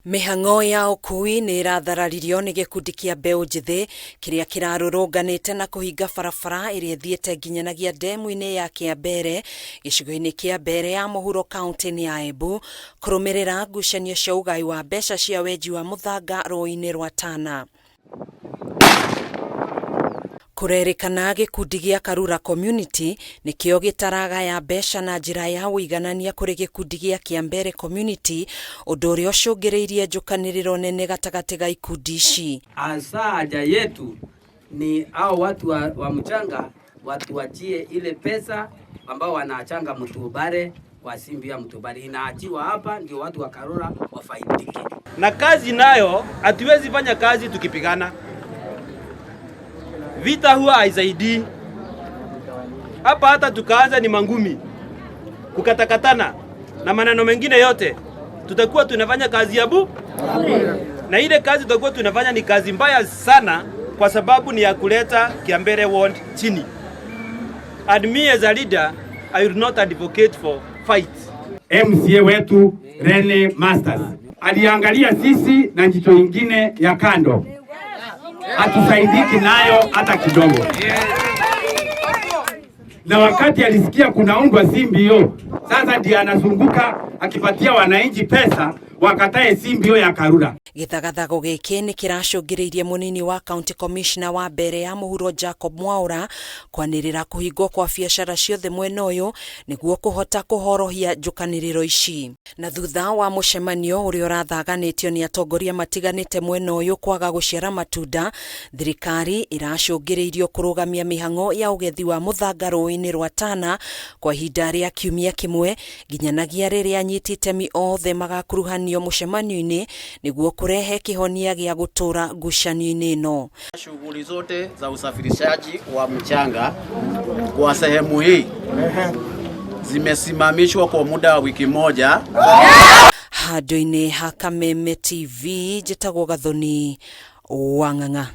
Mĩhang'o ya ũkui nĩ ĩrathararirio nĩ gĩkundi kĩa mbeũ njĩthĩ kĩrĩa kĩrarũrũnganĩte na kũhinga barabara ĩrĩa ĩthiĩte nginyanagia ndemu-inĩ ya Kĩambere gĩcigo-inĩ kĩa Mbeere ya mũhuro kaunti-inĩ ya Embu kũrũmĩrĩra ngucanio cia ũgai wa mbeca cia wenji wa mũthanga rũĩ-inĩ rwa Tana. Kũrerĩkana gĩkundi gĩa Karura Community nĩkĩo gĩtaragaya mbeca na njĩra ya ũiganania kũrĩ gĩkundi gĩa Kĩambere Community, ũndũ ũrĩa ũcũngĩrĩirie njũkanĩrĩro nene gatagatĩ ga ikundi ici. Hasa haja yetu ni hao watu wa, wa mchanga watuachie ile pesa ambao wanachanga Mtubare kwa simbi ya Mtubare inaachiwa hapa, ndio watu wa Karura wafaidike. Na kazi nayo hatuwezi fanya kazi tukipigana. Vita huwa haisaidii hapa, hata tukaanza ni mangumi, kukatakatana na maneno mengine yote, tutakuwa tunafanya kazi ya bu na ile kazi tutakuwa tunafanya ni kazi mbaya sana, kwa sababu ni ya kuleta Kiambere ward chini. And me as a leader, I will not advocate for fight. MCA wetu Rene Masters aliangalia sisi na jicho ingine ya kando, hatusaidiki nayo hata kidogo. Na wakati alisikia kunaundwa CBO, sasa ndiye anazunguka akipatia wananchi pesa wakatae CBO ya Karura. Gĩthagathago gĩkĩ nĩ kĩracũngĩrĩirie mũnini wa county commissioner wa mbere ya mũhuro Jacob Mwaura kwanĩrĩra kũhingwo kwa biacara ciothe mwena ũyũ nĩguo kũhota kũhorohia njũkanĩrĩro ici. Na thutha wa mũcemanio ũrĩa ũrathaganĩtio nĩ atongoria matiganĩte mwena ũyũ kwaga gũciara matunda, thirikari ĩracũngĩrĩirio kũrũgamia mĩhang'o ya ũgethi wa mũthanga rũĩ-inĩ rwa Tana kwa ihinda rĩa kiumia kĩmwe nginyanagia rĩrĩa anyiti itemi othe magakuruhanio mũcemanio-inĩ nĩguo kũrehe kĩhonia gĩa gũtũra ngucanio-inĩ ĩno. Shughuli zote za usafirishaji wa mchanga kwa sehemu hii zimesimamishwa kwa muda wa wiki moja. Handũ-inĩ ha Kameme TV, njĩtagwo Gathoni Wang'ang'a.